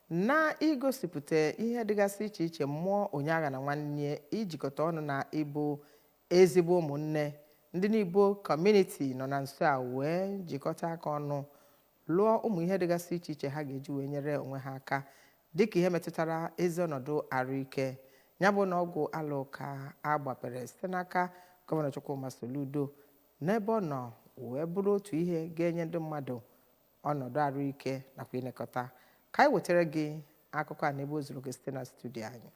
Na igosipụta ihe dịgasị iche iche, mmụọ onye aghana nwanne, ijikọta ọnụ na ịbụ ezigbo ụmụnne, ndị Nibo Community nọ na nso a wee jikọta aka ọnụ lụọ ụmụ ihe dịgasị iche iche ha ga-eji wee nyere onwe ha aka, dịka ihe metụtara ezi ọnọdụ arụike. Ya bụ na ọgwụ alụ ka a gbapere site n'aka Gọvanọ Chukwuma Soludo n'ebe ọ nọ wee bụrụ otu ihe ga-enye ndị mmadụ ọnọdụ arụike nakwa ilekọta. Ka anyị wetara gị akụkọ a n'ebe o zuru oke site na studio anyị.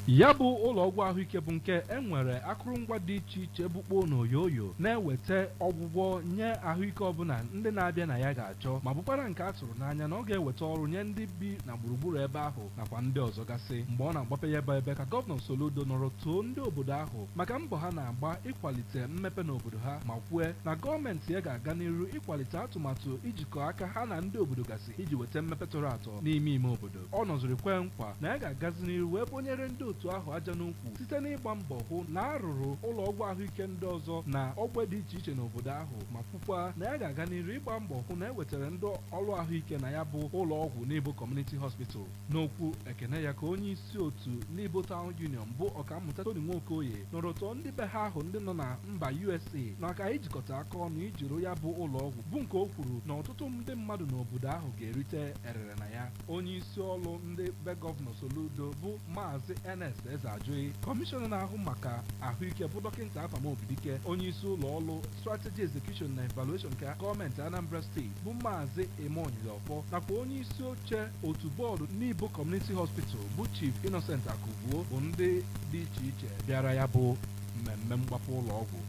Ya bụ ụlọ ọgwụ ahụike bụ nke e nwere akụrụngwa dị iche iche bụkpo na oyoyo na-eweta ọgwụgwọ nye ahụike ọbụla ndị na-abịa na ya ga-achọ, ma bụkwara nke a tụrụ n'anya na ọ ga-eweta ọrụ nye ndị bi na gburugburu ebe ahụ nakwa ndị ọzọ gasị. Mgbe ọ na-agbape ya bụ ebe, ka Gọvanọ Soludo nọrọ too ndị obodo ahụ maka mbọ ha na-agba ịkwalite mmepe n'obodo ha, ma kwue na gọọmenti ya ga-aga n'iru ịkwalite atụmatụ ijikọ aka ha na ndị obodo gasị iji weta mmepe tọrọ atọ n'ime ime obodo. Ọ nọziri kwee nkwa na ya ga-agazi n'iru wee bonyere ndị otu ahụ aja n'ukwu site n'ịgba mbọ hụ na a rụrụ ụlọ ọgwụ ahụike ndị ọzọ na ogbe dị iche iche n'obodo ahụ, ma kwukwa na ya ga-aga n'iru ịgba mbọ hụ na e wetara ndị ọrụ ahụike na ya bụ ụlọ ọgwụ Nibo Community Hospital. N'okwu ekene ya, ka onye isi otu Nibo Town Union bụ Ọkammụta Tony Nwokoye nọrọ tọọ ndị be ha ahụ ndị nọ na mba USA maka ijikọta aka ọnụ iji rụ ya bụ ụlọ ọgwụ, bụ nke o kwuru na ọtụtụ ndị mmadụ n'obodo ahụ ga-erite erere na ya. Onye isi ọrụ ndị be Gọvanọ Soludo bụ Maazị Ernest Ezeajughi, kọmishọna na-ahụ maka ahụike bụ Dọkịta Afam Obidike, onye isi ụlọ ọrụ Strategy Execution na Evaluation nke gọọmenti Anambra Steeti bụ Maazị Emonyilọfọ, nakwa onye isi oche otu bọọdụ Nibo Community Hospital bụ Chief Innocent Akụvuo bụ ndị dị iche iche bịara ya bụ mmemme mgbapụ ụlọ ọgwụ.